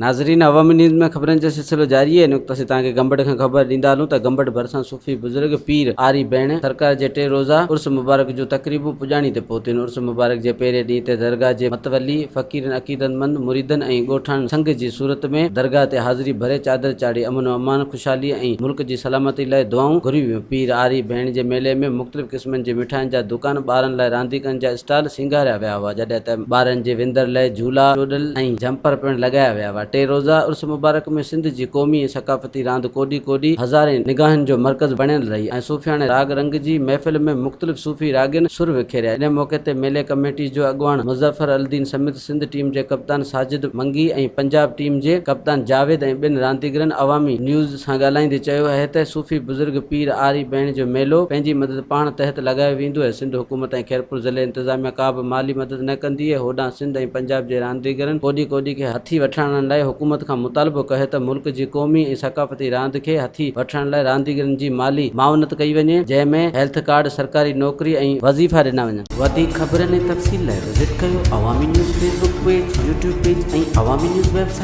ناظرين عوامي نيوز ۾ خبرن جو سلسلو جاري آهي. هن وقت اسين توهان کي گمبٽ کان خبر ڏيندا هلون ته گمبٽ ڀرسان صوفي بزرگ پير آري ڀيڻ سرڪار جي ٽي روزه عرس مبارڪ جون تقريبون پڄاڻي تي پهتيون. عرس مبارڪ جي پهرين ڏينهن تي درگاهه جي متولي فقيرن عقيدتمند مريدن ۽ ڳوٺاڻن سنگ جي صورت ۾ درگاهه تي حاضري ڀري چادر چاڙهي امن و امان، خوشحالي ۽ ملڪ جي سلامتي لاء دعائون گهريون ويون. پير آري ڀيڻ جي ميلي ۾ مختلف قسمن جي مٺاين جا دڪان، ٻارن لاء رانديڪن جا اسٽال سينگاريا ويا هئا، جڏهن ته ٻارن جي وندر لئه جهولا، چوڏل ۽ جهمپر پڻ لڳايا ويا هئا. ٽي روزه عرس مبارڪ ۾ سنڌ جي قومي ۽ ثقافتي راند ڪوڏي ڪوڏي هزارين نگاهن جو مرڪز بڻيل رهي ۽ صوفياڻي راڳ رنگ جي محفل ۾ مختلف صوفي راڳين سر وکيريا. ان موقعي تي ميلي ڪميٽي جو اڳواڻ مظفر الدين سميت سنڌ ٽيم جي ڪپتان ساجد منگي ۽ پنجاب ٽيم جي ڪپتان جاويد ۽ ٻين رانديگرن عوامي نيوز سان ڳالهائيندي چيو اهي ته صوفي بزرگ پير آري ڀيڻ جو ميلو پنهنجي مدد پاڻ تحت لڳايو ويندو اهي سنڌ حڪومت ۽ خيرپور ضلعي انتظاميا ڪا به مالي مدد نه ڪندي اهي هوڏانهن سنڌ ۽ پنجاب جي رانديگرن ڪوڏي ڪوڏي کي هٿي وٺرائڻ لاء حڪومت کان مطالبو ڪيو ته ملڪ جي قومي ۽ ثقافتي راند کي هٿي وٺرائڻ لاء رانديگرن جي مالي معاونت ڪئي وڃي جنهن ۾ هيلٿ ڪارڊ سرڪاري نوڪري ۽ وظيفا ڏنا وڃن. وڌيڪ خبرن ۽ تفصيل لاء وزٽ ڪيو Awami news Facebook page, YouTube page ۽ Awami news website.